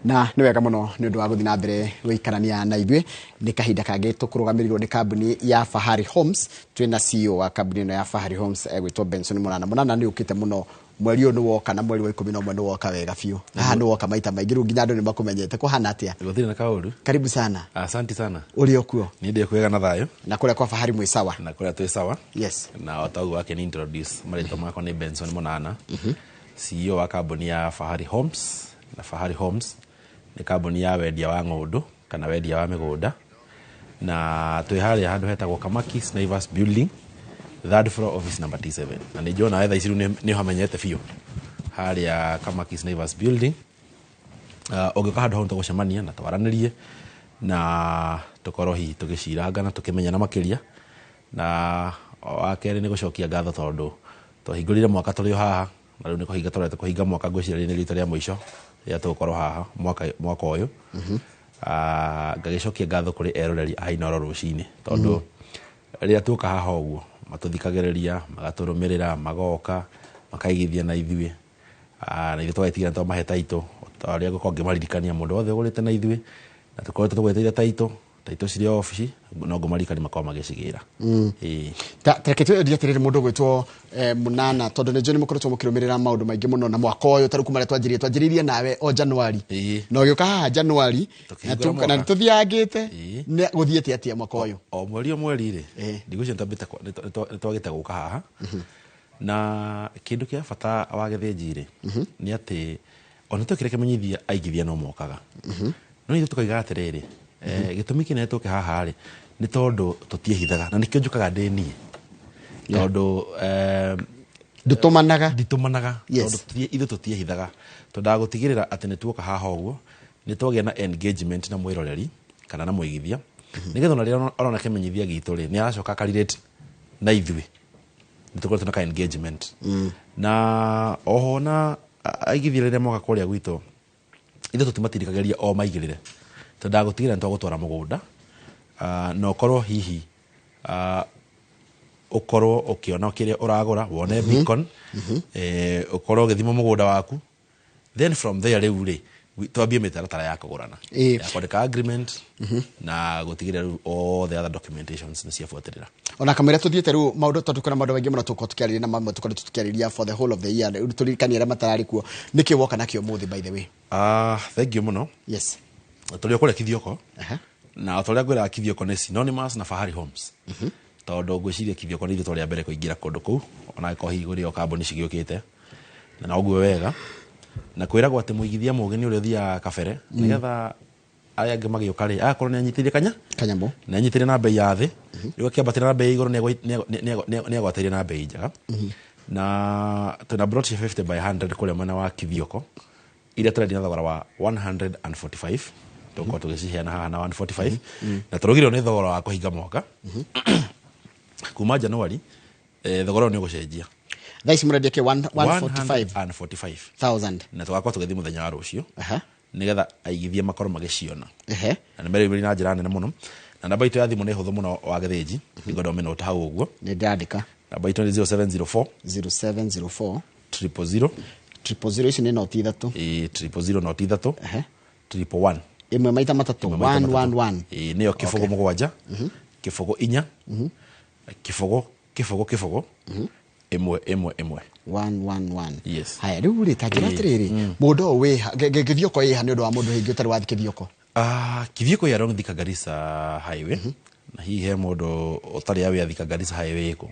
Na nĩ wega mũno nĩ ũndũ wa gũthiĩ na mbere gũikarania na ithuĩ. Nĩ kahinda kangĩ tũkũrũgamĩrĩirwo nĩ kambuni ya Fahari Homes. Twĩna CEO wa kambuni ĩno ya Fahari Homes egwĩtwo Benson Mũnana. Mũnana, nĩ ũkĩte mũno mweri ũyũ, nĩ woka na mweri wa 11 nĩ woka wega biũ. Haha nĩ woka maita maingĩ, rĩu nginya andũ nĩ makũmenyete. Kũhana atĩa? Gũtirĩ na kaũru. Karibu sana. Asante sana. Ũrĩ o kuo? Niĩ ndĩ kwega na thayũ. Na kũrĩa kwa Fahari mwĩ sawa? Na kũrĩa twĩ sawa. Na o ta ũguo wake ni introduce, marĩtwa makwa nĩ Benson Mũnana, CEO wa kambuni ya Fahari Homes. Na Fahari Homes nĩ kambuni ya wendia wa ng'ũndũ kana wendia wa mĩgũnda, na twĩ harĩa handũ hetagwo Kamakis Naivas Building, third floor, office number T7. Na nĩ njũĩ nawe thaa ici rĩu nĩ ũhamenyete biũ harĩa Kamakis Naivas Building. Ũngĩũka handũ hau nĩtũgũcemania na twaranĩrie na tũkorwo hihi tũgĩcirangana, tũkĩmenyana makĩria. Na wa kerĩ nĩ gũcokia ngatho tondũ twahingũrire mwaka tũrĩ o haha, na rĩu nĩ kũhinga tũrete kũhinga mwaka. Ngwĩciria rĩrĩ nĩ rita rĩa mũico rĩrĩa tũgũkorwo haha mwaka ũyũ. Ngagĩcokia ngatho kũrĩ eroreri a Inooro rũcinĩ tondũ rĩrĩa tuoka haha ũguo matũthikagĩrĩria, magatũrũmĩrĩra, magoka makaigithia na ithuĩ. Na ithuĩ tũgagĩtigĩra nĩtwamahe taitũ ta ũrĩa ngũkorwo ngĩmaririkania mũndũ wothe ũgũrĩte na ithuĩ na tũkoretwo tũgwĩtĩire taitũ, taitũ cirĩ o obici, no ngũmaririkania makorwo magĩcigĩra. Ĩĩ. Ta reke twĩrie atĩrĩrĩ, mũndũ ũgwĩtwo Mũnana, tondũ nĩ njũĩ nĩ mũkoretwo mũkĩrũmĩrĩra maũndũ maingĩ mũno na mwaka ũyũ, tarĩu kuma rĩrĩa twanjĩrĩirie nawe o Januari na ũgĩũka haha Januari na Tũkĩhingũra na mwaka. nĩtũthiangĩte. Nĩ gũthiĩte atĩa mwaka ũyũ? O mweri o mweri rĩ, ndigwĩciria nĩtwagĩte gũka haha. Na kĩndũ kĩa bata wa gĩthĩnji rĩ, nĩ atĩ ona twekire kĩmenyithia, aigithia no mokaga, no ithuĩ tũkoiga atĩrĩrĩ, gĩtũmi kĩnene tũke haha rĩ, nĩ tondũ tũtiĩhithaga, na nĩkĩo njũkaga ndĩ niĩ tondũ Ndũtũmanaga. Nditũmanaga. Tondũ ithuĩ tũtiĩhithaga, twendaga gũtigĩrĩra atĩ nĩ tuoka haha ũguo nĩ twagĩa na engagement na mwĩroreri kana na mũigithia, nĩgetha ona rĩrĩa arona kĩmenyithia gitũ rĩ, nĩ aracoka akarelate na ithuĩ, nĩ tũkoretwo na ka engagement. Na oho na aigithia rĩrĩa moka kũrĩa gwitũ, ithuĩ tũtimatirikagĩria o maigĩrĩre, twendaga gũtigĩrĩra nĩ twagũtwara mũgũnda, na ũkorwo hihi ũkorwo ũkĩona kĩrĩa ũragũra, wone beacon, ũkorwo ũgĩthima mũgũnda waku, then from there rĩu rĩ twambie mĩtaratara ya kũgũrana, ya kwandĩka agreement na gũtigĩrĩra rĩu all the other documentations nĩ ciabuatĩrĩra. Ona kamũira tũthiĩte rĩu maũndũ, tondũ kwĩna maũndũ maingĩ mũno tũgũkorwo tũkĩarĩria na mamwe tũkoretwo tũkĩarĩria for the whole of the year, rĩu tũririkanie arĩa matararĩ kuo nĩkĩ woka nakĩo ũmũthĩ, by the way. Thank you mũno. Tũrĩ o kũrĩa Kithioko. Na o ta ũrĩa ngwĩraga, Kithioko nĩ synonymous na Fahari Homes, tondũ ngwĩciria Kithioko nĩ ithuĩ twarĩ a mbere kũingĩra kũndũ kũu, ona angĩkorwo hihi kũrĩ o kambuni cigĩũkĩte na noguo wega. Na kwĩragwo atĩ mũigithia mũgĩ nĩ ũrĩa ũthiaga kabere, nĩgetha arĩa angĩ magĩũka rĩ, agakorwo nĩ anyitĩire kanya kanyamũ, nĩ anyitĩire na bei ya thĩ. Rĩu akĩambatĩra na bei ya igũrũ, nĩ agwatĩire na bei njega. Na twĩna plot cia 50 by 100 kũrĩa mwena wa Kithioko iria tũrendia na thogora wa 145. Tũgũkorwo tũgĩciheana haha na 145, na tũrugire nĩ thogora wa kũhinga mwaka kuma Januari. Thogora ũyũ nĩ ũgũcenjia. Thaa ici mũrendia kĩ? 145 145 thousand. Na tũgakorwo tũgĩthiĩ mũthenya wa rũciũ nĩgetha aigithia makorwo magĩciona na nĩ merĩumĩri na njĩra nene mũno. Na namba itũ ya thimũ nĩ hũthũ mũno, wa gĩthĩnji, nĩngwenda ũmĩnote hau ũguo. Nĩ ndandĩka. Namba itũ nĩ 0704 0704 000 000, ici nĩ noti ithatũ. Ĩ, 000 noti ithatũ, 111. Ĩmwe maita matatũ. Ĩmwe maita 1 matatũ. 1 1. Ĩ, nĩyo 0 7 0 4 0 0 0 1 1 1. 1 1 1. Yes. Haya, rĩu rĩ, ta njĩra atĩrĩrĩ, mũndũ ũyũ wĩha Gĩthioko ĩha, nĩ ũndũ wa mũndũ hĩngĩ ũtarĩ wathiĩ Kĩthioko? Kithioko ĩ along Thika Garissa Highway, na hihi he mũndũ ũtarĩ aware Thika Garissa Highway ĩkũ?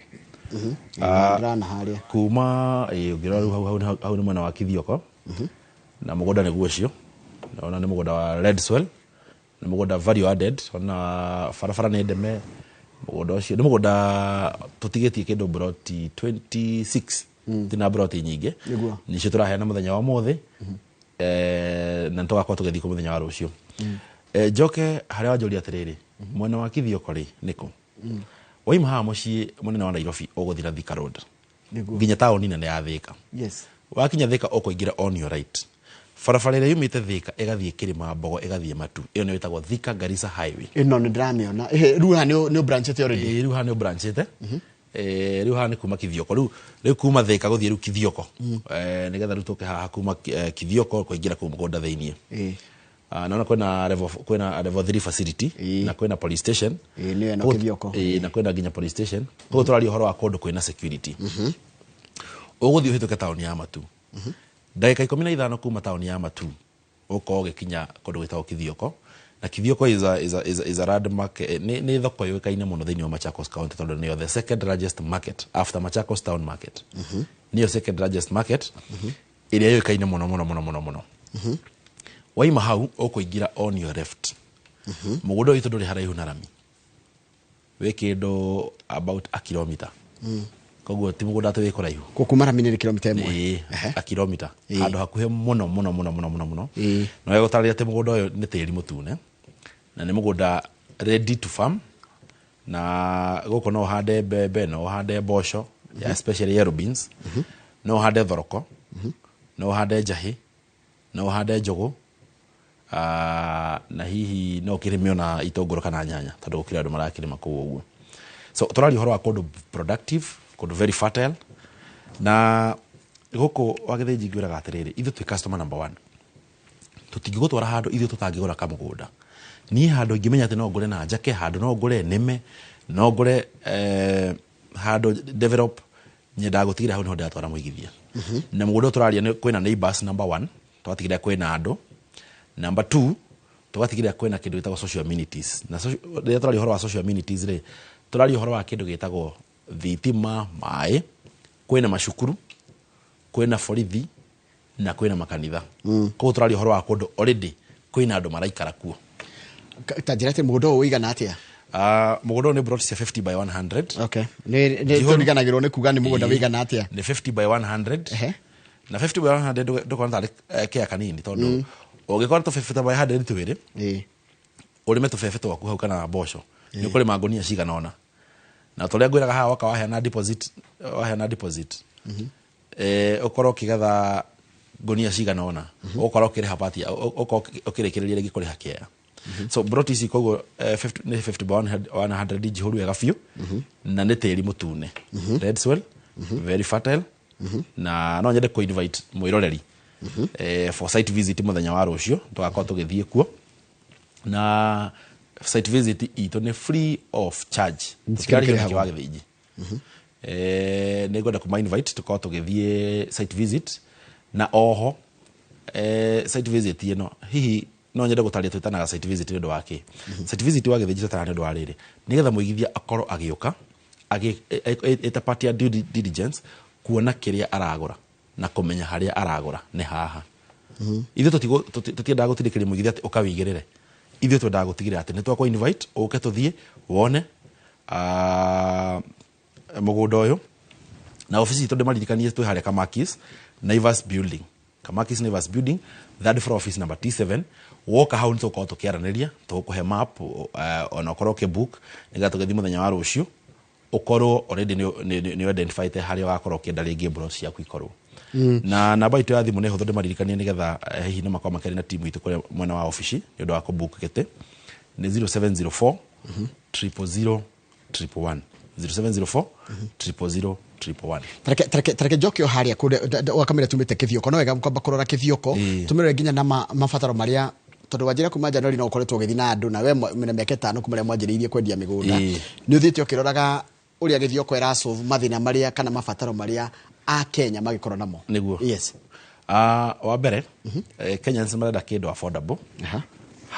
Ndĩrana harĩa. Kuma ũngĩrora rĩu hau, hau nĩ mwena wa Kithioko, na mũgũnda nĩguo ũcio. Naona nĩ mũgũnda wa red soil, nĩ mũgũnda value added, ona barabara nĩ ndeme. Mũgũnda ũcio nĩ mũgũnda tũtigĩtie kĩndũ broti 26, tina broti nyingĩ. Nĩcio tũraheana mũthenya wa ũmũthĩ, na nĩtũgakorwo tũgĩthiĩ kũ mũthenya wa rũciũ. Njoke harĩa wanjũria atĩrĩrĩ, mwena wa Kithioko rĩ, nĩkũ? Waima haha mũciĩ mũnene wa Nairobi, ũgũthiĩ na Thika Road nginya taũni nene ya Thika. Wakinya Thika, ũkũingĩra on your right, barabara ĩrĩa yumĩte Thika ĩgathiĩ Kĩrĩma Mbogo, ĩgathiĩ Matu, ĩyo nĩyo ĩtagwo Thika Garissa Highway. Ĩno nĩ ndĩramĩona. Ĩhĩ, rĩu haha nĩ ũbranchĩte already? Ĩĩ, rĩu haha nĩ ũbranchĩte. Rĩu haha nĩ kuma Kithioko, rĩu kuma Thika gũthiĩ rĩu Kithioko, nĩgetha rĩu tũke haha kuma Kithioko kũingĩra kũu mũgũnda thĩiniĩ. Naona kwĩna level 3 facility na kwĩna police station. Ĩĩ, nĩyo ĩno Kĩthioko. Ĩĩ, na kwĩna nginya police station. Koguo tũraria ũhoro wa kũndũ kwĩna security. Ũgũthiĩ ũhĩtũke taũni ya Matu, ndagĩka 15 kuma taũni ya Matu ũkorwo ũgĩkinya kũndũ gwĩtagwo Kithioko. Na Kithioko is a landmark, nĩ thoko yũĩkaine mũno thĩinĩ wa Machakos County, tondũ nĩyo the second largest market after Machakos Town Market. Nĩyo second largest market ĩrĩa yũĩkaine mũno mũno mũno mũno mũno. Waima hau ũkũingĩra on your left. Mũgũnda witũ ndũrĩ haraihu na rami, wĩ kĩndũ about a kilometer. Koguo ti mũgũnda atĩ wĩ kũraihu. Kuma rami nĩ kilomita 1? Ĩĩ, a kilomita. Handũ hakuhĩ mũno mũno mũno mũno mũno mũno. Na wegũtarĩria atĩ mũgũnda ũyũ nĩ tĩri mũtune na nĩ mũgũnda ready to farm. Na gũkũ no ũhande mbembe, no ũhande mboco, especially yellow beans, no ũhande thoroko, no ũhande njahĩ, no ũhande njũgũ, na hihi no ũkĩrĩme ona itũngũrũ kana nyanya, tondũ gũkĩrĩ andũ marakĩrĩma kũu ũguo. So tũraria ũhoro wa kũndũ productive, kũndũ very fertile. Na gũkũ Wagĩthĩnji ngwĩraga atĩrĩrĩ, ithuĩ twĩ customer number one. Tũtingĩgũtwara handũ ithuĩ tũtangĩgũra kamũgũnda. Niĩ handũ ingĩmenya atĩ no ngũre na njake handũ, no ngũre nĩme, no ngũre handũ develop, nyendaga gũtigĩrĩra hau nĩho ndĩratwara mũigithia. Na mũgũnda ũyũ tũraria nĩ kwĩna neighbors number one, tũgatigĩrĩra kwĩna andũ. Number two, tũgatigĩrĩra kwĩna kĩndũ gĩtagwo social amenities. Na rĩrĩa tũraria ũhoro wa social amenities rĩ, tũraria ũhoro wa kĩndũ gĩtagwo thitima, maĩ, kwĩna macukuru, kwĩna borithi na kwĩna makanitha. Koguo tũraria ũhoro wa kũndũ already kwĩna andũ maraikara kuo. Ta njĩra atĩ mũgũnda ũyũ ũigana atĩa? Mũgũnda ũyũ nĩ plot cia 50 by 100. Okay, nĩ tũriganagĩrwo nĩ kuga nĩ mũgũnda wĩigana atĩa. Nĩ 50 by 100. Na 50 by 100 ndũkona tarĩ kĩa kanini, tondũ ũngĩkorwo tũ 50 by 100 twĩrĩ, ũrĩme tũbebe twaku hau kana mboco, nĩ ũkũrĩma ngũnia cigana ũna. Na tũrĩa ngwĩraga haha, woka waheana deposit, ũkorwo ũkĩgetha ngũnia cigana ũna, ũgũkorwo ũkĩrĩha part, ũkorwo ũkĩrĩkĩrĩria rĩngĩ kũrĩha kĩea. So plot ici koguo 50, nĩ 50 by 100 njihũru wega biũ, na nĩ tĩri mũtune, red soil, very fertile. Na no nyende kũ-invite mwĩroreri for site visit mũthenya wa rũciũ. Tũgakorwo tũgĩthiĩ kuo, na site visit itũ nĩ free of charge. Tũtirarĩhio nĩkĩ wa Gĩthĩnji. Nĩ ngwenda kũma invite tũkorwo tũgĩthiĩ site visit. Na oho site visit ĩno, hihi no nyende gũtarĩria twĩtanaga site visit nĩ ũndũ wa kĩ. Site visit wa Gĩthĩnji twĩtanaga nĩ ũndũ wa rĩrĩ, nĩgetha mũigithia akorwo agĩũka ĩta part ya due diligence, kuona kĩrĩa aragũra na kũmenya harĩa aragũra nĩ haha. Ithuĩ tũtiendaga gũtindĩkĩrĩria mũigithia atĩ ũka wĩigĩrĩre. Ithuĩ twendaga gũtigĩrĩra atĩ nĩ twakũ invite ũke tũthiĩ wone mũgũnda ũyũ. Na obici itũ, ndĩmaririkanie, twĩ harĩa Kamakis Naivas Building, Kamakis Naivas Building, third floor, office number T7. Woka hau nĩ tũgũkorwo tũkĩaranĩria, tũgũkũhe map, ona ũkorwo ũkĩbook, nĩgetha tũgĩthiĩ mũthenya wa rũciũ ũkorwo already nĩ identified harĩa ũgakorwo ũkĩenda rĩngĩ plot ciaku ikorwo. Na namba itũ ya thimũ nĩ hũthũ, ndĩmaririkanie nĩgetha hihi no makorwo makĩaria na timu itũ kũrĩa mwena wa obici nĩ ũndũ wa kũbook gĩtĩ, nĩ 0704 000 111, 0704 000 111. Tareke njoke o harĩa kũrĩa wakamĩra tumĩte Kĩthioko. No wega kwamba kũrora Kĩthioko, tũmĩrore nginya na mabataro marĩa, tondũ wanjĩra kuma Januari no ũkoretwo ũgĩthiĩ na andũ na we na mĩaka 5 kuma rĩrĩa mwanjĩrĩirie kwendia mĩgũnda. Nĩ ũthiĩte ũkĩroraga ũrĩa Gĩthioko ĩra solve mathĩna marĩa kana mabataro marĩa a Kenya magĩkorwo namo. Nĩguo. Wa mbere, Kenyans marenda kĩndũ affordable,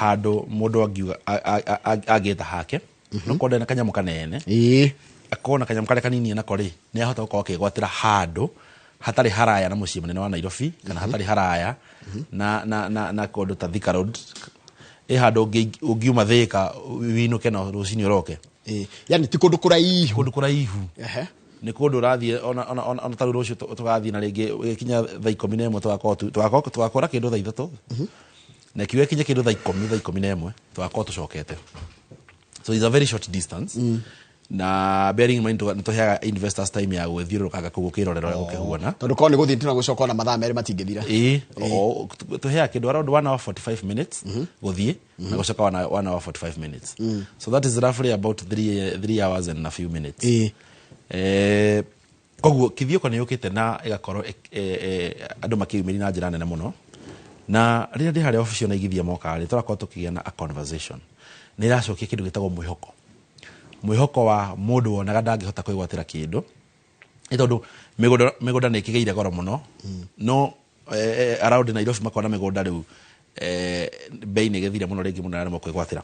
handũ mũndũ angiuga angĩta hake, no korwo na kanyamũ kanene, akorwo na kanyamũ karĩa kanini nako rĩ, nĩ ahota gũkorwo akĩgwatĩra handũ hatarĩ haraya na mũciĩ mũnene wa Nairobi, kana hatarĩ haraya na kũndũ ta Thika Road. Ĩ handũ ũngiuma Thika winũke na rũcinĩ ũroke. Yani ti kũndũ kũraihu. Kũndũ kũraihu. Nĩ kũndũ ũrathiĩ ona ta rĩu rũciũ tũgathiĩ, na rĩngĩ gĩkinya thaa 11 tũgakorwo tũgakora kĩndũ thaa 3, na kiuga kinye kĩndũ thaa 10, thaa 11 tũgakorwo tũcokete. So it's a very short distance. Na bearing in mind nĩ tũheaga investors time ya gwĩthiũrũrũkanga kũu gũkĩrorera ũrĩa gũkĩhuana. Tondũ korwo nĩ gũthiĩ tuna gũcoka ona mathaa 2 matingĩthira. Ĩĩ, tũheaga kĩndũ around 1 hour 45 minutes gũthiĩ na gũcoka, 1 hour 45 minutes. So that is roughly about 3 hours and a few minutes. Koguo Kithioko nĩ yũkĩte na ĩgakorwo andũ makĩyumĩria na njĩra nene mũno. Na rĩrĩa ndĩ harĩa obici ona igithia moka rĩ, tũrakorwo tũkĩgĩa na a conversation. Nĩ ĩracokia kĩndũ gĩtagwo mwĩhoko. Mwĩhoko wa mũndũ wonaga ndangĩhota kwĩgwatĩra kĩndũ, nĩ tondũ mĩgũnda nĩ ĩkĩgĩire goro mũno. No around Nairobi makona mĩgũnda rĩu bei nĩ ĩgĩthire mũno rĩngĩ mũno aremwo kwĩgwatĩra.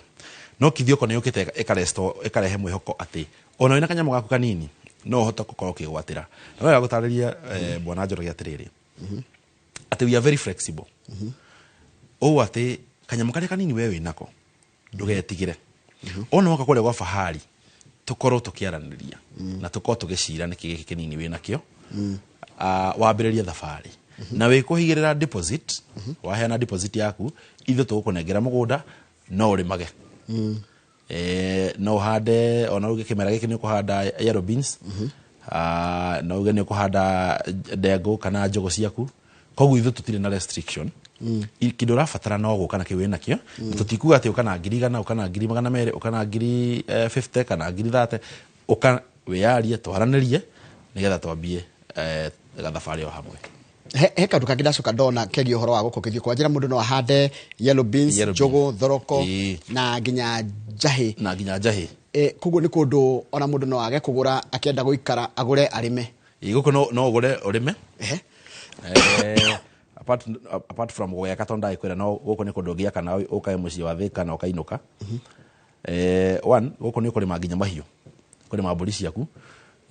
No Kithioko nĩ yũkĩte ĩkaresto ĩkarehe mwĩhoko atĩ ona wĩna kanyamũ gaku kanini no ũhote gũkorwo ũkĩgwatĩra. Na wega gũtarĩria bwana Njoroge atĩrĩrĩ, atĩ we are very flexible. Ũũ atĩ kanyamũ karĩa kanini we wĩnako ndũgetigĩre, ona woka kũrĩa gwa Fahari tũkorwo tũkĩaranĩria na tũkorwo tũgĩcira nĩkĩ gĩkĩ kĩnini wĩnakĩo, wambĩrĩrie thabarĩ na wĩkũhigĩrĩra deposit. Waheana deposit yaku, ithuĩ tũgũkũnengera mũgũnda no ũrĩmage, no ũhande. Ona uge kĩmera gĩkĩ nĩ ũkũhanda yellow beans, no uge nĩ ũkũhanda ndengũ kana njũgũ ciaku. Koguo ithuĩ tũtirĩ na restriction. Kĩndũ ũrabatara no gũka na kĩu wĩnakĩo. Na tũtikuga atĩ ũka na 100,000, ũka na 200,000, ũka na 50,000 kana 30,000. Ũka wĩyarie, twaranĩrie nĩgetha twambie gathabarĩ o hamwe. He kaũndũ kangĩ ndacoka ndona kegiĩ ũhoro wa gũkũ Kĩthioko. Wanjĩra mũndũ no ahande yellow beans, Yellow beans. njũgũ, thoroko na nginya njahĩ. Na nginya njahĩ. Koguo nĩ kũndũ ona mũndũ no age kũgũra, akĩenda gũikara agũre arĩme. Ĩ, gũkũ no ũgũre ũrĩme. Apart from gweka, tondũ ndagĩkwĩra no gũkũ nĩ kũndũ ũngĩaka na ũkae mũciĩ wa Thĩka na ũkainũka. One, gũkũ nĩ ũkũrĩma nginya mahiũ, kũrĩma mbũri ciaku.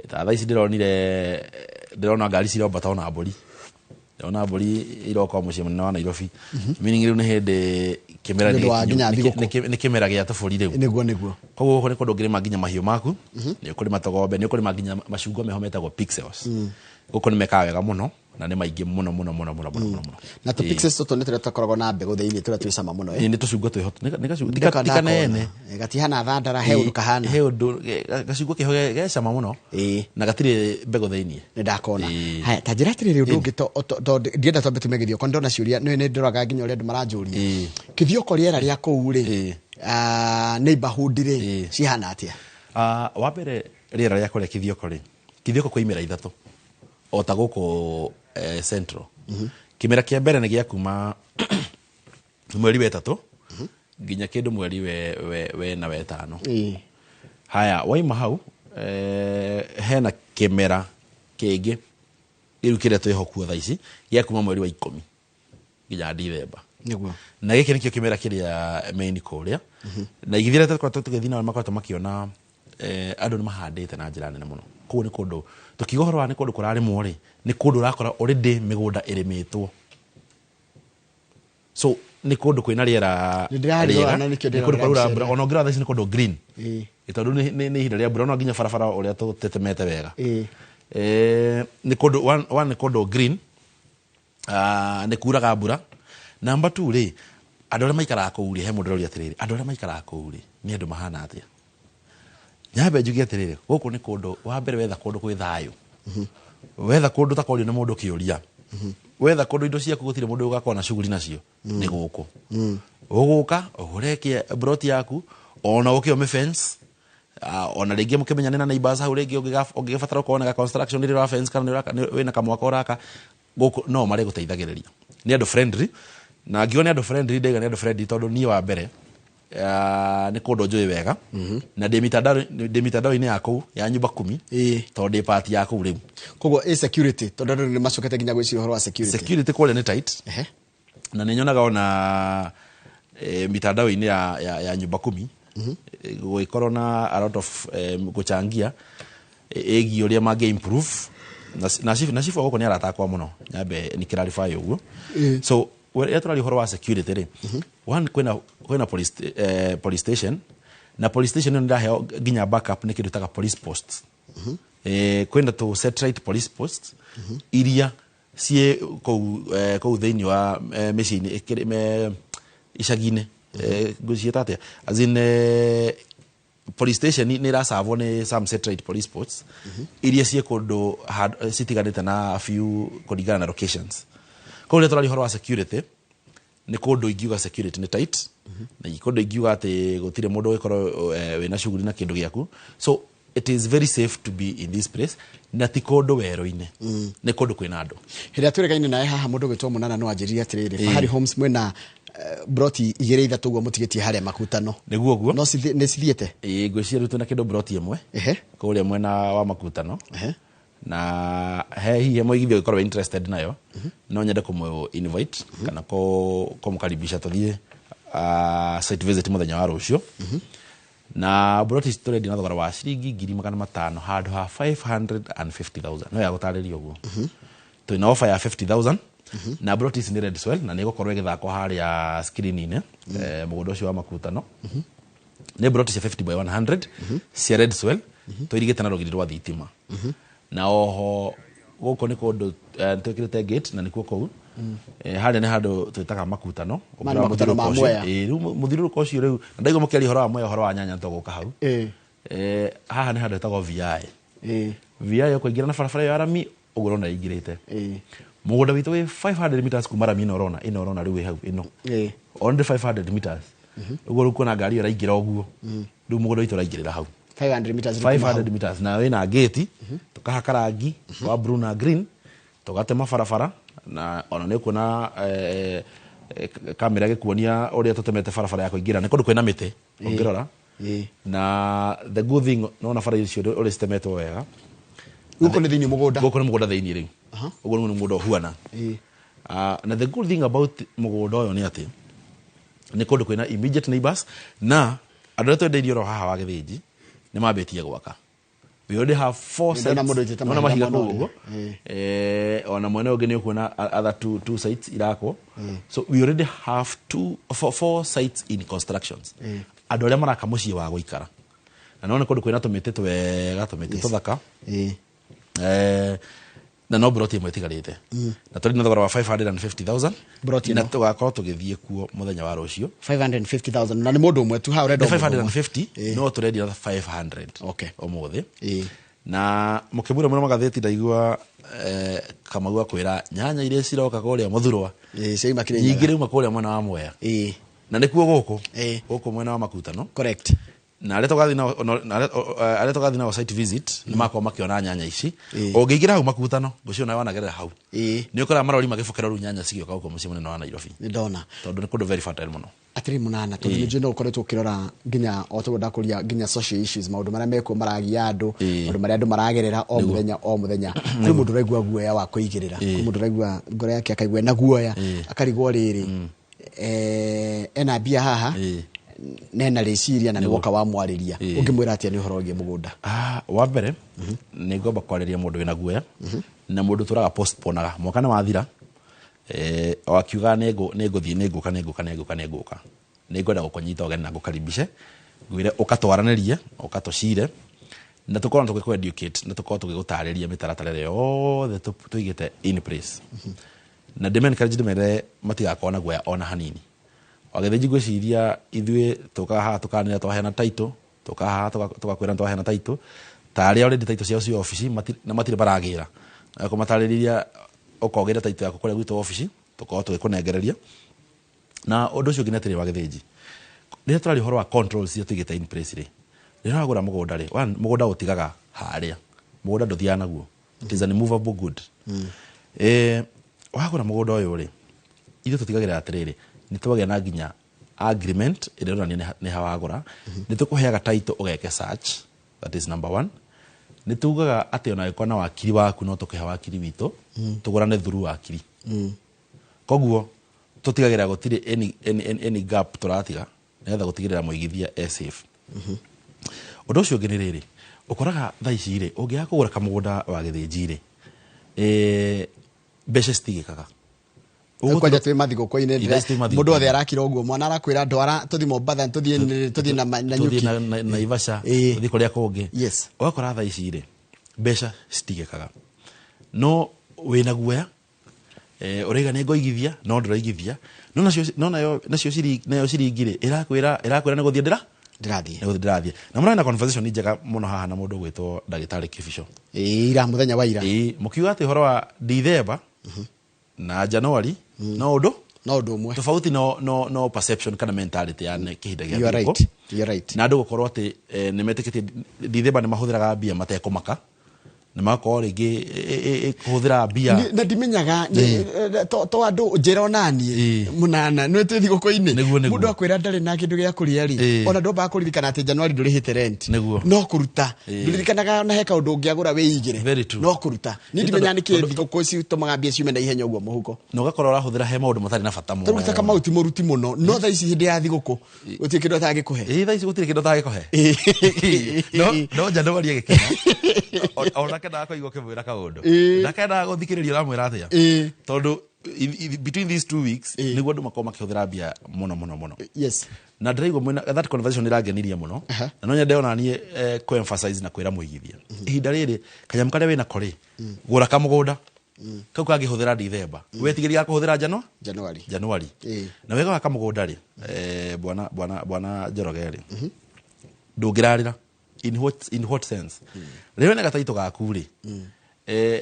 Ta thaa ici ndĩronire, ndĩrona ngari cirombata, ona mbũri, ndĩrona mbũri iroka mũciĩ mũnene wa Nairobi, meaning rĩu nĩ hĩndĩ kĩmera Nĩ ũndũ wa nginya thigũkũ. Nĩ kĩmera gĩa tũbũri rĩu. Nĩguo. Koguo gũkũ nĩ kũndũ ũngĩrĩma nginya mahiũ maku, nĩ ũkũrĩma tũgombe, nĩ ũkũrĩma nginya macungwa meho metagwo pixels. Gũkũ nĩ mekaga wega mũno na nĩ maingĩ mũno mũno mũno mũno mũno mũno mũno. Na tũ pixels tũtũ nĩ tũrĩa tũkoragwo na mbegũ thĩinĩ, tũrĩa twĩ cama mũno, eh? Ĩ, nĩ tũcungwa twĩho, nĩ gacungwa Ndĩka ti kanene. ndakona. Gatihana thandara, he ũndũ kahana. He ũndũ gacungwa keho ge cama mũno na gatirĩ mbegũ thĩinĩ. Nĩ ndakona. Haya, ta njĩra atĩrĩrĩ, ũndũ ũngĩ ndienda twambe tume Gĩthioko, ndona ciũria nĩ ndoraga nginya ũrĩa andũ maranjũria. Kĩthioko rĩera rĩa kũu rĩ, neighborhood rĩ, cihana atĩa? Wa mbere, rĩera rĩa kũrĩa Kithioko rĩ, Kithioko kwĩ imera ithatũ o ta gũkũ Central. Kĩmera kĩa mbere nĩ gĩa kuma mweri wa ĩtatũ nginya kĩndũ mweri wena wetano. Haya, waima hau, hena kĩmera kĩngĩ rĩu kĩrĩa twĩho kuo thaa ici gĩa kuma mweri wa 10 nginya Dithemba. Na gĩkĩ nĩkĩo kĩmera kĩrĩa main kũrĩa na igithira tũkoretwo tũgĩthiĩ nao, makoretwo makĩona andũ nĩ mahandĩte na njĩra nene mũno. Koguo nĩ kũndũ tũkiuga ũhoro wa nĩ kũndũ kũrarĩmwo rĩ, nĩ kũndũ ũrakora already mĩgũnda ĩrĩmĩtwo, so nĩ kũndũ kwĩna rĩera Nĩ ndĩrarĩrora rĩega. na nĩkĩo Nĩ kũndũ ndĩrarora kwaraura mbica mbura. ĩno. Ona ũngĩrora thaa ici nĩ kũndũ green. Tondũ nĩ ihinda rĩa mbura, no nginya barabara ũrĩa tũtetemete wega. Nĩ kũndũ one, nĩ kũndũ green. Nĩ kuraga mbura. Number two rĩ, andũ arĩa maikaraga kũu rĩ, he mũndũ ũroria atĩrĩrĩ, andũ arĩa maikaraga kũu rĩ, nĩ andũ mahana atĩa? Nyambe njuge atĩrĩrĩ, gũkũ nĩ kũndũ wa mbere wetha kũndũ kwĩ thayũ, wetha kũndũ ũtakorio nĩ mũndũ kĩũria, wetha kũndũ indo ciaku gũtirĩ mũndũ ũgakorwo na shughuli nacio, nĩ gũkũ ũgũka ũgũre plot yaku, ona ũke ũmĩ fence. Ona rĩngĩ mũkĩmenyane na neighbors hau, rĩngĩ ũngĩbatara ũkorwo na construction rĩrĩa ũra fence kana wĩna kamwaka ũraka gũkũ, no marĩ gũteithagĩrĩria. Nĩ andũ friendly, na ngiuga nĩ andũ friendly, ndaiga nĩ andũ friendly tondũ niĩ wa mbere nĩ kũndũ njũĩ wega na ndĩ mitandao-inĩ ya kũu ya nyumba kumi, tondũ ndĩ part ya kũu rĩu. Koguo ĩ security, tondũ andũ nĩ macokete nginya gwĩciria ũhoro wa security. Security kũrĩa nĩ tight. Na nĩ nyonaga ona mitandao-inĩ ya nyumba kumi gũgĩkorwo na a lot of gũchangia ĩgiĩ ũrĩa mangĩ improve na chief wa gũkũ nĩ arata akwa mũno, nyambe nĩ clarify ũguo. So rĩrĩa tũraria ũhoro wa security rĩ, one, kwĩna police station, na police station ĩyo nĩ ndaheo nginya backup nĩ kĩndũ taga police post. Kwĩna tũ satellite police post iria ciĩ kũu thĩinĩ wa mĩciĩ-inĩ icagi-inĩ, ngũciĩta atĩa, as in police station nĩ ĩracavwo nĩ some satellite police posts iria ciĩ kũndũ citiganĩte na few kũringana na locations. Koguo rĩrĩa tũraria ũhoro wa security, nĩ kũndũ ingiuga security nĩ tight, na kũndũ ingiuga atĩ gũtirĩ mũndũ ũgĩkorwo wĩna shughuli na kĩndũ gĩaku, so It is very safe to be in this place, na ti kũndũ werũ-inĩ, nĩ kũndũ kwĩna andũ. Hĩndĩ ĩrĩa twĩrĩgaine nawe haha, mũndũ gwĩtwo Mũnana no anjĩrire atĩrĩrĩ, Fahari Homes mwĩna broti igĩrĩ ithatũ ũguo mũtigĩtie harĩa Makutano. Nĩguo ũguo. No nĩ cithiĩte? Ĩĩ, ngwĩciria rĩu twĩna kĩndũ broti ĩmwe kũrĩa mwena wa Makutano. Na he hihi mũigithia ũngĩkorwo interested nayo, no nyende kũmũ invite kana kũmũkaribisha tũthiĩ site visit mũthenya wa rũciũ. Na broti ici tũrendia na thogora wa ciringi 500,000 handũ ha 550,000. No ya gũtarĩria ũguo, twĩna offer ya 50,000, na broti ici nĩ red soil, na nĩ ĩgũkorwo ĩgĩthakwo harĩa screen-inĩ. Mũgũnda ũcio wa Makutano nĩ broti cia 50 by 100 cia red soil, tũirigĩte na rũgiri rwa thitima. Na oho gũkũ nĩ kũndũ twĩkĩrĩte gate, na nĩkuo kũu. Harĩa nĩ handũ twĩtaga Makutano. Ma nĩ Makutano ma Mwea. Ĩĩ, rĩu mũthiũrũrũko ũcio rĩu, na ndaigua mũkĩaria ũhoro wa Mwea, ũhoro wa nyanya, tũgũka hau. Haha nĩ handũ hetagwo VI. VI ũkũingĩra na barabara ĩyo ya rami ũguo ũrona ĩingĩrĩte. Mũgũnda witũ wĩ 500 meters kuma rami ĩno ũrona, ĩno ũrona rĩu ĩ hau ĩno. Only 500 meters ũguo. Rĩu kuona ngari ĩyo ĩraingĩra ũguo, rĩu mũgũnda witũ ũraingĩrĩra hau. 500 meters rĩu kuma hau. 500 meters, na wĩna gate, tũkahaka rangi wa blue na green, tũgatema barabara, na ona nĩ ũkuona kamera gĩkuonia ũrĩa tũtemete barabara ya kũingĩra. Nĩ kũndũ kwĩna mĩtĩ ũngĩrora. Na the good thing, nona bara icio ũrĩa citemetwo wega. Gũkũ nĩ thĩinĩ mũgũnda? Gũkũ nĩ mũgũnda thĩinĩ rĩu. Ũguo nĩ mũgũnda ũhuana. Na the good thing about mũgũnda ũyũ nĩ atĩ nĩ kũndũ kwĩna immediate neighbors, na andũ arĩa twendeirie oro haha wa Gĩthĩnji nĩ mambĩtie gwaka. We already have four Nĩ ndona sites. mũndũ oitĩte Nona mahiga mahiga mwena kũu ũguo. ũrĩa. Ona mwena ũngĩ nĩ ũkuona other two sites irakwo. So we already have two four sites in constructions, andũ arĩa maraka mũciĩ wa gũikara. Na nona kũndũ kwĩna tũmĩtĩ twega, tũmĩtĩ tũthaka. Na no broti ĩmwe ĩtigarĩte, na tũrĩ na thogora wa 550,000. Broti Na ĩno? tũgakorwo tũgĩthiĩ kuo mũthenya wa rũciũ. 550,000, na nĩ mũndũ ũmwe tu haha ũrenda Nĩ o mũndũ ũmwe. 550, no tũrendia na 500 ũmũthĩ. Na mũkĩmura mũno magathĩti, ndaigua Kamau akwĩra nyanya iria ciroka kũrĩa mũthurwa Ciauma Kĩrĩnyaga. nyingĩ rĩuma kũrĩa mwena wa Mwea, na nĩkuo gũkũ, gũkũ mwena wa Makutano. Na arĩa tũgathiĩ nao arĩa tũgathiĩ nao site visit nĩ makorwo makĩona nyanya ici. Ũngĩingĩra hau Makutano, ngũcio nawe wanagerera hau, nĩ ũkoraga marori magĩbokera rĩu nyanya cigĩũka gũkũ mũciĩ mũnene wa Nairobi, Nĩ ndona. tondũ nĩ kũndũ very fertile mũno. Atĩrĩ Mũnana, tondũ nĩ njũĩ no ũkoretwo ũkĩrora nginya o toguo ndakũria nginya social issues, maũndũ marĩa mekuo maragia andũ, maũndũ marĩa andũ maragerera o mũthenya o mũthenya. Kwĩ mũndũ ũraigua guoya wa kũigĩrĩra, kwĩ mũndũ ũraigua ngoro yake akaigua ena guoya, akarigwo rĩrĩ, ena mbia haha na ena rĩciria, na nĩ woka wamwarĩria, ũngĩmwĩra atĩa nĩ ũhoro wĩgiĩ mũgũnda? Ah, wa mbere nĩ ngwamba kwarĩria mũndũ wĩna guoya na mũndũ tũraga postponaga mwaka nĩ wathira, o akiuga nĩ ngũthiĩ, nĩ ngũka, nĩ ngũka, nĩ ngũka, nĩ ngũka, nĩ ngwenda gũkũnyita ũgeni na ngũkaribishe, ngwĩre ũkatwaranĩrie, ũkatũcire, na tũkorwo tũgĩkũ educate, na tũkorwo tũgĩgũtarĩria mĩtaratara ĩrĩa yothe tũigĩte in place. Na ndĩme encourage, ndĩmere matigakorwo na guoya ona hanini. Wagĩthĩnji, ngwĩciria ithuĩ tũkaga haha tũkanĩra twaheana title, tũkaga haha tũgakwĩra twaheana title, ta arĩa already title ciao ci obici na matirĩ maragĩra, na kũmatarĩria ũkogĩra title yaku kũrĩa gwitũ obici, tũkorwo tũgĩkũnengereria. Na ũndũ ũcio ũngĩ nĩ atĩrĩ, wa Gĩthĩnji, rĩrĩa tũraria ũhoro wa controls iria tũigĩte in place rĩ, rĩrĩa wagũra mũgũnda rĩ, one, mũgũnda ũtigaga harĩa, mũgũnda ndũthiaga naguo, it is an immovable good. Wagũra mũgũnda ũyũ rĩ, ithuĩ tũtigagĩrĩra atĩrĩrĩ, nĩ twagĩa na nginya agreement ĩrĩa ĩronania nĩ ha wagũra. Nĩ tũkũheaga title ũgeke search, that is number one. Nĩ tugaga atĩ ona angĩkorwo na wakiri waku, no tũkĩhe wakiri witũ, tũgũrane through wakiri. Koguo tũtigagĩrĩra gũtirĩ any gap tũratiga, nĩgetha gũtigĩrĩra mũigithia e safe. Ũndũ ũcio ũngĩ nĩ rĩrĩ, ũkoraga thaa ici rĩ, ũngĩaga kũgũra kamũgũnda wa Gĩthĩnji rĩ, mbeca citigĩkaga. Kwanja twĩ mathigũkũ-inĩ. Ithaa ici twĩ mathigũkũ-inĩ. Mũndũ othe arakira ũguo, mwana arakwĩra ndwara tũthiĩ Mombatha, tũthiĩ na tũthiĩ Nyuki. na Naivasha, tũthiĩ kũrĩa kũngĩ. Ũgakora thaa ici rĩ, mbeca citigĩkaga, no wĩna guoya, ũraiga nĩ ngoigithia, no ndũraigithia, no nacio no nayo nacio nayo ciringi rĩ, ĩrakwĩra nĩ gũthiĩ ndĩra Ndĩrathiĩ. Nĩ gũthiĩ ndĩrathiĩ. Na mũrarĩ na conversation njega mũno haha na mũndũ ũgwĩtwo ndagĩtarĩ Kĩbico. Ĩĩ, ira, mũthenya wa ira. Ĩĩ, mũkiuga atĩ ũhoro wa Dithemba na Januari no ũndũ. No ũndũ ũmwe. Tofauti no perception kana mentality ya kĩhinda gĩa You are thigũkũ. right. You are right. Na andũ gũkorwo atĩ nĩ metĩkĩtie Dithemba nĩ mahũthĩraga mbia matekũmaka, nĩ magakorwo rĩngĩ kũhũthĩra mbia. Na ndimenyaga to andũ njĩra onaniĩ Mũnana nĩ twĩ thigũkũ-inĩ. Nĩguo, nĩguo. Mũndũ akwĩra ndarĩ na kĩndũ gĩa kũrĩa rĩ, ona ndwambaga kũririkana atĩ January ndũrĩhĩte rent. No kũruta. Ndũririkanaga ona he kaũndũ ũngĩagũra wĩigĩre. Very true. No kũruta. Niĩ Nĩ ndimenyaga nĩkĩ tondũ- thigũkũ citũmaga mbia ciume na ihenya ũguo mũhuko. Na ũgakorwo ũrahũthĩra he maũndũ matarĩ na bata mũno. Tarĩu ta Kamau ti mũruti mũno, no thaa ici hĩndĩ ya thigũkũ gũtirĩ kĩndũ atangĩkũhe. Ĩĩ, thaa ici gũtirĩ kĩndũ atangĩkũhe. No January ĩgĩkinya, onake ndakũigua ũkĩmwĩra kaũndũ. Ndakendaga gũthikĩrĩria ũramwĩra atĩa. Tondũ between these 2 weeks nĩguo andũ makorwo makĩhũthĩra mbia mũno mũno mũno. Na ndĩraigua mwĩna that conversation ĩrangenirie mũno. Na no nyende ona niĩ kũ-emphasize na kwĩra mũigithia ihinda rĩrĩ kanyamũ karĩa wĩnako rĩ, gũra kamũgũnda kau kangĩhũthĩra Dithemba, wetigĩria kũhũthĩra January. January. Na wega wa kamũgũnda rĩ, bwana Njoroge rĩ, ndũngĩrarĩra. In what sense? Rĩrĩa wĩna gataitũ gaku rĩ,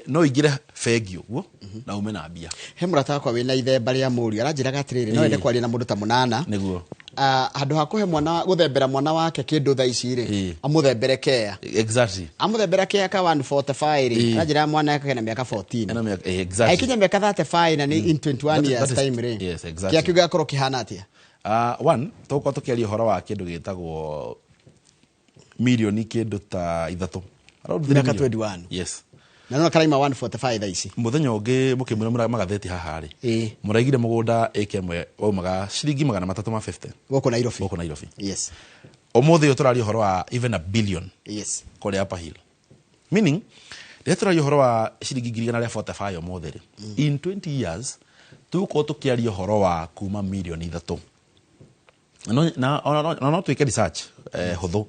no ingĩre bengi ũguo na ume na mbia. He mũrata wakwa wĩna ithemba rĩa mũriũ aranjĩraga atĩrĩrĩ, no ende kwaria na mũndũ ta Mũnana. Handũ ha kũhe mwana, gũthembera mwana wake kĩndũ thaa ici rĩ, amũthembere kea. Amũthembera kea ka 145 rĩ, aranjĩra mwana wake kena mĩaka 14. Ena mĩaka, exactly. Aikinya mĩaka 35 na nĩ in 21 years time rĩ, kĩa kĩu gĩgakorwo kĩhana atĩa? One, tũgũkorwo tũkĩaria ũhoro wa kĩndũ gĩtagwo mirioni kĩndũ ta 3. Around three Mĩaka million. 21. Yes. Na no karaima 145 thaa ici. Mũthenya ũngĩ mũkĩmwĩra magathĩti haha rĩ, mũraigire mũgũnda ĩka ĩmwe waumaga ciringi 350. Gũkũ Nairobi. Gũkũ Nairobi. Ũmũthĩ ũyũ tũraria ũhoro wa even a billion. Kũrĩa Upper Hill. Meaning, rĩrĩa tũraria ũhoro wa ciringi 145,000 ũmũthĩ rĩ, in 20 years tũgũkorwo tũkĩaria ũhoro wa kuma mirioni 3. Na no twĩke research hũthũ,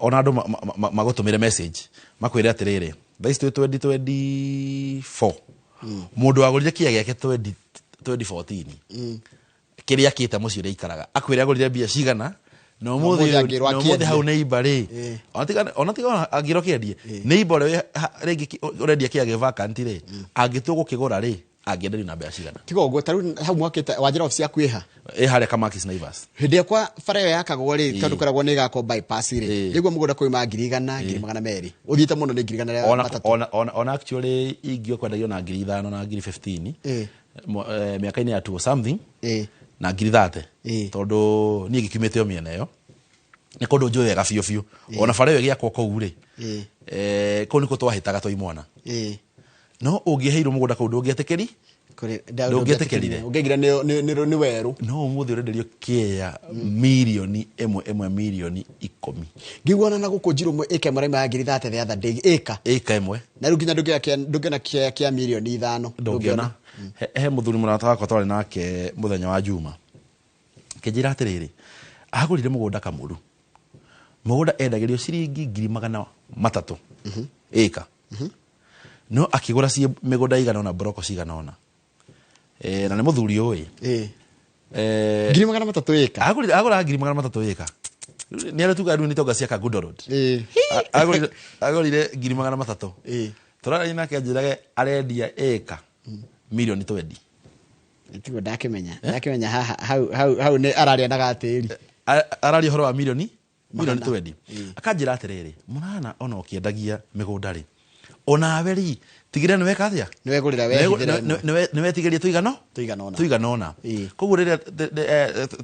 ona andũ magũtũmĩre message makwĩre atĩrĩrĩ, thaa ici twĩ 2024, mũndũ wagũrire kĩa gĩake 2014 kĩrĩa akĩte mũciĩ ũrĩa aikaraga akwĩre agũrire mbia cigana, na ũmũthĩ ũmũthĩ angĩrwo na ũmũthĩ akĩendie. Hau nĩ imba rĩ, ona tiga ona angĩrwo kĩendie nĩ imba ũrĩa rĩngĩ ũrendia kĩa gĩ vacant rĩ, angĩtua gũkĩgũra rĩ, angĩenderio na mbeca cigana? Tiga ũguo, ta rĩu hau mwakĩte wanjĩra obici yaku ĩha? Ĩ harĩa Kamakis Naivas. Hĩndĩ ĩrĩa bara ĩyo yakagwo rĩ, tondũ koragwo nĩ ĩgakwo bypass rĩ, nĩguo mũgũnda kũima 100,000, 200,000, ũthiĩte mũno nĩ ngiri igana rĩa matatũ. Ona actually ingĩ kwendagio na 5,000 na 15,000 mĩaka-inĩ ya two something na 30,000, tondũ niĩ ngĩkiumĩte o mĩena ĩyo nĩ kũndũ njũĩ wega biũ biũ. Ona bara ĩyo ĩgĩakwo kũu rĩ, kũu nĩkuo twahĩtaga twĩ imwana. No ũngĩheirwo mũgũnda kũu ndũngĩetĩkĩri. Ndũngĩetĩkĩrire. Ũngĩaigire nĩ werũ. No ũmũthĩ ũrenderio kĩea mirioni 1 ĩmwe mirioni 10. Ngĩiguana na gũkũ njirũ ĩka ĩmwe raima ya 30,000 the other day ĩka. Ĩka ĩmwe. Na rĩu nginya ndũngĩona kĩea kĩa mirioni 5. Ndũngĩona. He mũthuri mũrata wakwa twarĩ nake mũthenya wa Juma, kĩnjĩra atĩrĩrĩ, agũrire mũgũnda Kamũru, mũgũnda endagĩrio ciringi 300,000 ĩka, no akĩgũra ciĩ mĩgũnda igana ũna, broko cigana ũna. Na nĩ mũthuri ũĩ. 300,000 ĩka. Agũra 300,000 ĩka. Nĩ arĩa tugaga rĩu nĩ tonga cia Kangundo Road. Agũrire 300,000. Tũraragia nake anjĩrage arendia ĩka mirioni 20. Tiguo ndakĩmenya haha hau nĩ araria na gatĩri. Araria ũhoro wa mirioni Magana. 20. Akanjĩra atĩrĩrĩ, Mũnana, ona ũkĩendagia mĩgũnda rĩ, onawe rĩ, tigĩrĩra nĩ weka atĩa? Nĩ wegũrĩra wehithĩra ĩmwe. Nĩ wetigĩria tũigano Tũigana ũna. Tũigana ũna. Koguo rĩrĩa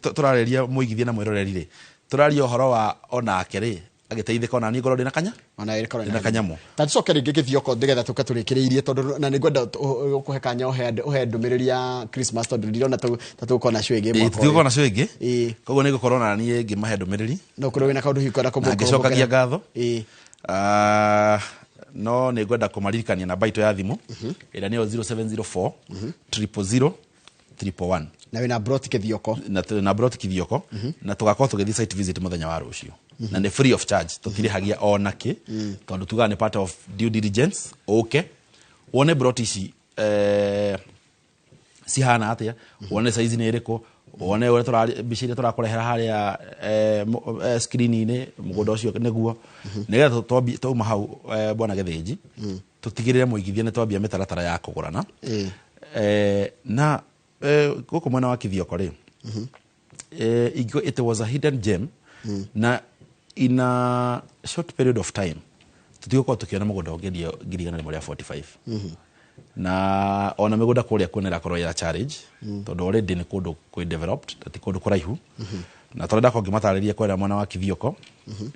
tũrarĩria mũigithia na mwĩroreri rĩ, tũraria ũhoro wa onake rĩ agĩteithĩka, ona niĩ ngorwo ndĩna kanya Ona ĩkorwo ndĩna kanyamũ. Ta tucoke rĩngĩ gĩthioko nĩgetha tũke tũrĩkĩrĩirie, tondũ na nĩngwenda ũkũhe kanya ũhe ndũmĩrĩri ya Christmas, tondũ ndirona ta tũgũkorwo na show ĩngĩ mwaka ũyũ. Tũtigũkorwo na show ĩngĩ. Koguo nĩngũkorwo na niĩ ngĩmahe ndũmĩrĩri. No ũkorwo wĩna kaũndũ hihi ũkwenda Na ngĩcokagia ngatho. No nĩ ngwenda kũmaririkania namba itũ ya thimũ ĩrĩa nĩyo 0704 000 111. Na wĩna broti Kithioko. Na broti Kithioko, na tũgakorwo tũgĩthiĩ site visit mũthenya wa rũciũ, na nĩ free of charge, tũtirĩhagia ona kĩ, tondũ tugaga nĩ part of due diligence, ũke wone broti ici cihana atĩa, wone size nĩ ĩrĩkũ, wone ũrĩa mbica iria tũrakũrehera harĩa screen-inĩ, mũgũnda ũcio nĩguo nĩgetha twauma hau, bwana Gĩthĩnji, tũtigĩrĩre mũigithia nĩ twambia mĩtaratara ya kũgũrana. Na Gũkũ mwena wa Kithioko rĩ, it was a hidden gem, na in a short period of time tũtigũkorwo tũkĩona mũgũnda ũngĩendio 145,000. Na ona mĩgũnda kũrĩa kuo nĩrakorwo ya challenge, tondũ already nĩ kũndũ kwĩ developed na ti kũndũ kũraihu. Na tũrenda korwo ngĩmatarĩria kũrĩa mwena wa Kithioko,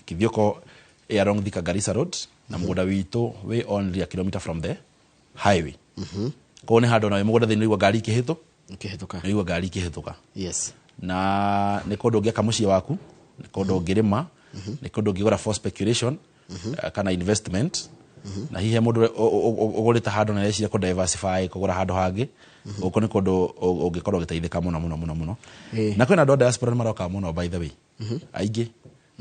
Kithioko ĩ along Thika Garissa Road, na mũgũnda witũ wĩ only a kilometer from the highway. Koguo nĩ handũ ona wĩ mũgũnda thĩinĩ ũraigua ngari ikĩhĩtũ Ũkĩhĩtũka. Ũraigua ngari ikĩhĩtũka. Na nĩ kũndũ ũngĩaka mũciĩ waku, nĩ kũndũ ũngĩrĩma, nĩ kũndũ ũngĩgũra for speculation kana investment. Na hihi mũndũ ũgũrĩte handũ na areciria kũ diversify kũgũra handũ hangĩ, gũkũ nĩ kũndũ ũngĩkorwo ũgĩteithĩka mũno mũno mũno mũno. Na kwĩna andũ a diaspora nĩ maroka mũno, by the way, aingĩ.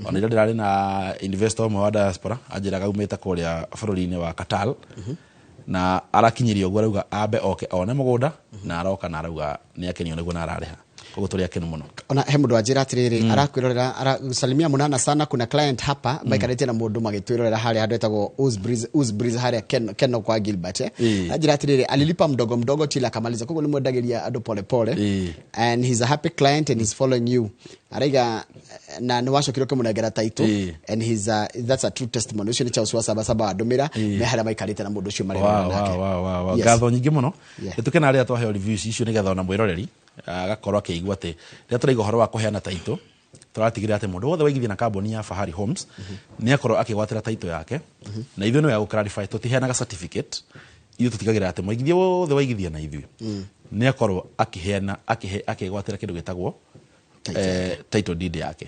Ona ira ndĩrarĩ na investor ũmwe wa diaspora, anjĩraga aumĩte kũrĩa bũrũri-inĩ wa Qatar, na arakinyirie ũguo arauga ambe oke one mũgũnda, na aroka na arauga nĩ akenio nĩguo na ararĩha. Koguo tũrĩ akenu mũno. Ona he mũndũ wanjĩra atĩrĩrĩ, arakwĩrorera, salimia Munana sana, kuna client hapa maikarĩtie na mũndũ magĩtwĩrorera harĩa handũ etagwo Uzbreeze harĩa Keno kwa Gilbert. Anjĩra atĩrĩrĩ, alilipa mdogo mdogo till akamaliza, koguo nĩ mwendagĩria andũ pole pole. And he's a happy client and he's following you. Araiga na nĩ wacokire ũkĩmũnengera title. And that's a true testimony. Ũcio nĩ Charles wa Saba Saba wandũmĩra, me harĩa maikarĩte na mũndũ ũcio marerorera nake. Wow. Ngatho nyingĩ mũno. Nĩ tũkenaga rĩrĩa twaheo reviews icio, nĩgetha ona mwĩroreri agakorwo akĩigua atĩ rĩrĩa tũraiga ũhoro wa kũheana title, tũratigĩrĩra atĩ mũndũ wothe waigithia na kambuni ya Fahari Homes nĩ akorwo akĩgwatĩra title yake. Na ithuĩ nĩ wega gũ-clarify, tũtiheanaga certificate. Ithuĩ tũtigagĩrĩra atĩ mũigithia wothe waigithia na ithuĩ nĩ akorwo akĩheana akĩgwatĩra kĩndũ gĩtagwo Title. Title deed yake.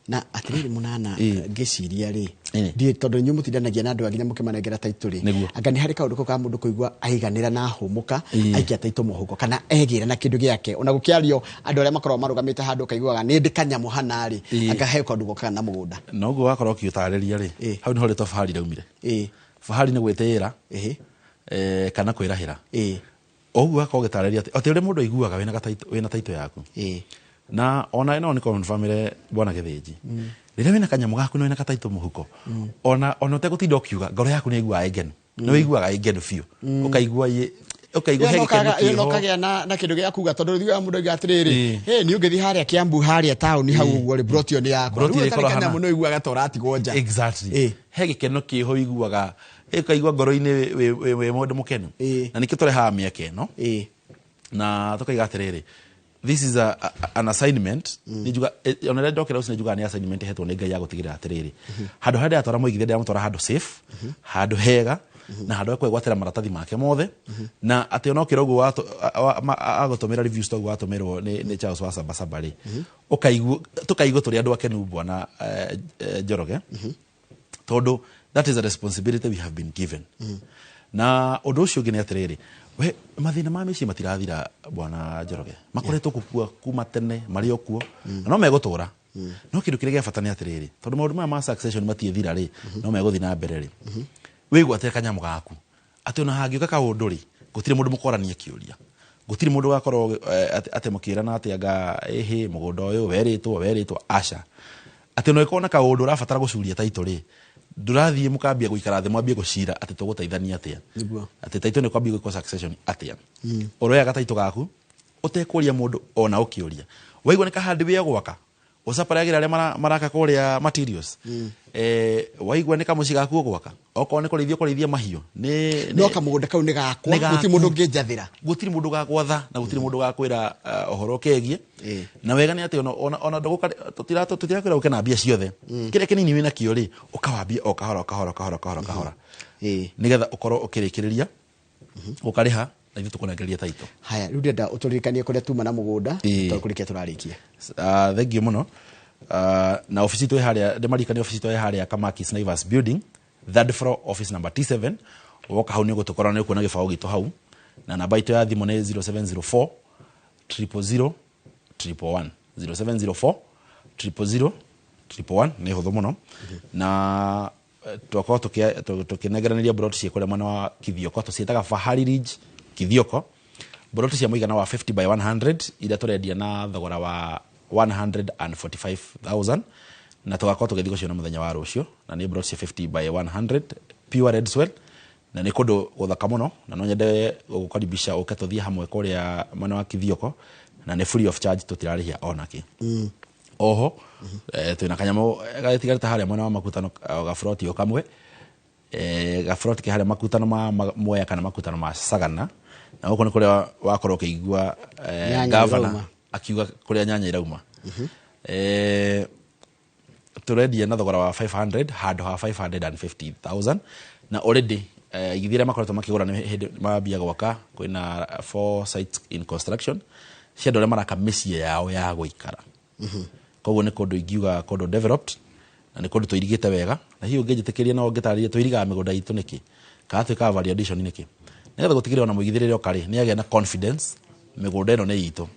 Na atĩrĩrĩ Munana, ngĩciria rĩ, ndiĩ tondũ inyuĩ mũtindanagia na andũ aya nginya mũkĩmanengera title rĩ, anga nĩ harĩ kaũndũ kau ka mũndũ kũigua aiganĩra na ahũmũka, aikia title mũhuko kana egĩra na kĩndũ gĩake. Ona gũkĩario andũ arĩa makoragwo marũgamĩte handũ ũkaiguaga nĩ ndĩ kanyamũ hana rĩ, anga he kaũndũ gokaga na mũgũnda. Na ũguo wakorwo ũkĩũtarĩria rĩ, hau nĩho rĩtwa Fahari raumire. Fahari nĩ gwĩtĩĩra, kana kwĩrahĩra. Ũguo wakorwo ũgĩtarĩria atĩ ũrĩa mũndũ aiguaga wĩna title yaku. Na ona no nĩ confirmire bwana Gĩthĩnji. Rĩrĩa wĩna kanyamũ gaku na wĩna gataitũ mũhuko, ona ũtegũtinda ũkiuga, ngoro yaku nĩ ĩiguaga ĩ ngenu. Nĩ ũiguaga ĩ ngenu biũ. Ũkaigua he Ĩyo gĩkeno no kĩho. kagĩa na kĩndũ gĩa kuga, tondũ ũthiaga mũndũ auga atĩrĩrĩ, hey, nĩ ũngĩthiĩ harĩa Kiambu harĩa taũni hau ũguo rĩ, broti ĩyo nĩ yakwa. Broti Rĩu ĩyo ũtarĩ ĩkorwo kanyamũ hana. nĩ ũiguaga ta ũratigwo nja. He gĩkeno kĩho ũiguaga, ũkaigua ngoro-inĩ wĩ mũndũ mũkenu. Na nĩkĩo tũrehaga mĩeke ĩno. Na tũkaiga atĩrĩrĩ, this is an assignment. Nĩ njuga, ona rĩrĩa ndokĩra rũcinĩ njugaga nĩ assignment ĩhetwo nĩ Ngai ya gũtigĩrĩra atĩrĩrĩ, handũ harĩa ndĩratwara mũigithia ndĩramũtwara handũ safe, handũ hega, na handũ ekwĩgwatĩra maratathi make mothe, na atĩ ona ũkĩra ũguo agũtũmĩra reviews ta ũguo watũmĩrwo nĩ Charles wa Saba Saba rĩ, tũkaigua tũrĩ andũ akenu bwana, Njoroge, tondũ that is a responsibility we have been given. Na ũndũ ũcio ũngĩ nĩ atĩrĩrĩ, we mathĩna ma mĩciĩ matirathira bwana Njoroge, makoretwo gũkua kuma tene, marĩ o kuo, na no megũtũra. No kĩndũ kĩrĩa gĩa bata nĩ atĩrĩrĩ, tondũ maũndũ maya ma succession matiĩthira rĩ, no megũthiĩ na mbere rĩ, wĩgwatĩre kanyamũ gaku atĩ ona hangĩũka kaũndũ rĩ, gũtirĩ mũndũ mũkorania kĩũria, gũtirĩ mũndũ ũgakorwo, atĩ mũkĩrana atĩ anga ĩhĩ mũgũnda ũyũ werĩtwo werĩtwo, aca. Atĩ ona ũngĩkorwo na kaũndũ ũrabatara gũcuria title rĩ, ndũrathiĩ mũkambia gũikara thĩ mwambie gũcira atĩ tũgũteithania atĩa. Atĩ title nĩ kwambia gwĩkwo succession atĩa. Ũroyaga title gaku ũtekũria mũndũ ona ũkĩũria, waigua nĩ kahandĩ wĩa gwaka, ũcaparagĩra arĩa maraka kũrĩa materials. Waigua nĩ kamũciĩ gaku ũgwaka, okorwo nĩ kũrĩithia ũkũrĩithia mahiũ, No kamũgũnda kau nĩ gakwa, nĩ gaku. Gũtirĩ mũndũ ũngĩnjathĩra. Gũtirĩ mũndũ ũgagwatha na gũtirĩ mũndũ ũgakwĩra, ũhoro ũkegiĩ. Na wega nĩ atĩ ona tũtirakwĩra ũke na mbia ciothe. Kĩrĩa kĩnini wĩna kĩo rĩ, ũkawambia o kahora, o kahora, o kahora, o kahora, o kahora. Nĩgetha ũkorwo ũkĩrĩkĩrĩria, ũkarĩha, na ithuĩ tũkũnengereria title. Haya, rĩu ndĩrenda ũtũririkanie kũrĩa tuma na mũgũnda, tondũ kũrĩkia tũrarĩkia. Thank you mũno. Na ofici itũ ĩ harĩa, ndĩmaririkanie ofici itũ ĩ harĩa Kamaki Naivas Building, third floor, office number T7. Woka hau nĩ ũgũtũkora, nĩ ũkuona gĩbaũ gitũ hau. Na namba itũ ya thimũ nĩ zero seven zero four, triple zero, triple one. Zero seven zero four, triple zero, triple one, nĩ hũthũ mũno. Na twakorwo tũkĩnengeranĩria broti cia kũrĩa mwena wa Kithioko, tũciĩtaga Fahari Ridge Kithioko. Broti cia mũigana wa 50 by 100 iria tũrendia na thogora wa 145,000, na tũgakorwo tũgĩthiĩ gũciona mũthenya wa rũciũ, na nĩ broti cia 50 by 100 pure red soil, Na nĩ kũndũ gũthaka mũno, na no nyende gũgũkaribisha ũke tũthiĩ hamwe kũrĩa mwena wa Kithioko, na nĩ free of charge, tũtirarĩhia ona kĩ. Oho twĩna kanyamũ gagĩtigarĩte harĩa mwena wa Makutano, gaburoti o kamwe, gaburoti ke harĩa Makutano ma Mwea kana Makutano ma Sagana, na gũkũ nĩ kũrĩa wakorwo ũkĩigua Nyanya gavana irauma. akiuga kũrĩa nyanya irauma. Tũrendia na thogora wa 500 handũ ha 550,000, na already aigithia arĩa makoretwo makĩgũra nĩ hĩndĩ mambia gwaka. Kwĩna four sites in construction cia andũ arĩa maraka mĩciĩ yao ya gũikara. Koguo nĩ kũndũ ingiuga kũndũ developed, na nĩ kũndũ tũirigĩte wega. Na hihi ũngĩnjĩtĩkĩria no ngĩtarĩrie tũirigaga mĩgũnda itũ nĩkĩ, kana twĩkaga value addition nĩkĩ, nĩgetha gũtigĩrĩra ona mũigithia rĩrĩa oka rĩ, nĩ agĩa na confidence mĩgũnda ĩno nĩ itũ,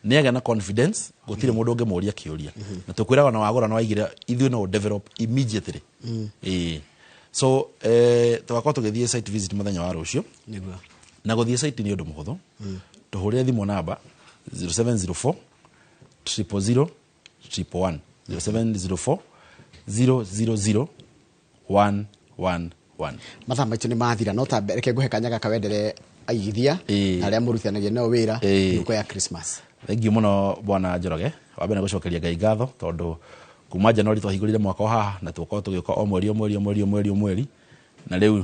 nĩ agĩa na confidence gũtirĩ mũndũ ũngĩmũria kĩũria, na tũkwĩraga ona wagũra na waigĩra ithuĩ no develop immediately. Ĩĩ, so tũgakorwo tũgĩthiĩ site visit mũthenya wa rũciũ. Nĩguo. Na gũthiĩ site nĩ ũndũ mũhũthũ, tũhũrĩre thimũ namba 0704 000 111, 0704 000 111. Mathaa maitũ nĩ mathira, no ta reke ngũhe kanya gaka wendere aigithia na arĩa mũrutithanagia nao wĩra thigũkũ ya Christmas. Thengiũ mũno, bwana Njoroge. Wa mbere nĩ gũcokeria Ngai ngatho, tondũ kuma Januari twahingũrire mwaka o haha, na tũkorwo tũgĩũka o mweri o mweri o mweri o mweri o mweri, na rĩu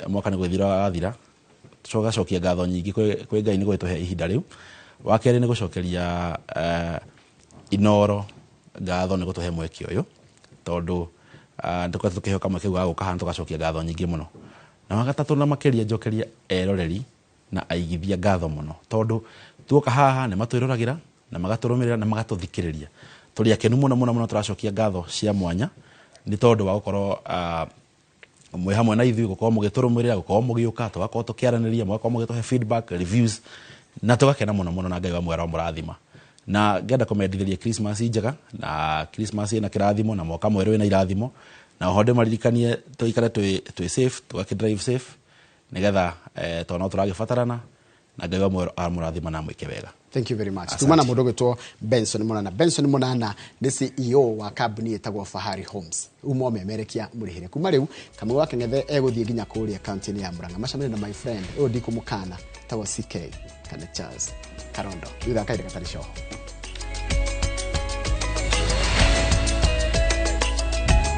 mwaka nĩ gwĩthira wathira. Tũgacokia ngatho nyingĩ kwĩ Ngai nĩ gũgĩtũhe ihinda rĩu. Wa kerĩ nĩ gũcokeria Inoro ngatho nĩ gũtũhe mweke ũyũ, tondũ nĩ tũkoretwo tũkĩheo kamweke kau ga gũka haha, tũgacokia ngatho nyingĩ mũno. Na wa gatatũ na makĩria, njokeria eroreri na aigithia ngatho mũno, tondũ tuoka haha nĩ matwĩroragĩra na magatũrũmĩrĩra na magatũthikĩrĩria. Tũrĩ akenu mũno mũno mũno. Tũracokia ngatho cia mwanya nĩ tondũ wa gũkorwo mwĩ hamwe na ithuĩ, gũkorwo mũgĩtũrũmĩrĩra, gũkorwo mũgĩũka, tũgakorwo tũkĩaranĩria, mũgakorwo mũgĩtũhe feedback, reviews, na tũgakena mũno mũno, na Ngai wa mwera mũrathima. Na ngenda kũmendithĩria Christmas njega, na Christmas ĩna kĩrathimo, na mwaka mwerũ wĩna irathimo. Na oho ndĩmaririkanie tũikare twĩ safe, tũgakĩ drive safe, nĩgetha tondũ no tũragĩbatarana, na Ngai wa mwero amũrathima na amwĩke wega. Thank you very much. Asante. Tuma na mũndũ ũgwĩtwo Benson Munana. Benson Munana nĩ CEO wa kambuni ĩtagwo Fahari Homes. Uma memerekia mũrĩhĩre. Kuma rĩu Kamau wa Kang'ethe egũthiĩ nginya kũrĩa kaunti-inĩ ya Murang'a. Macemania na my friend ũyũ ndikũmũkana, etagwo CK kana Charles Karondo. Thutha wa kahinda gatarĩ coho.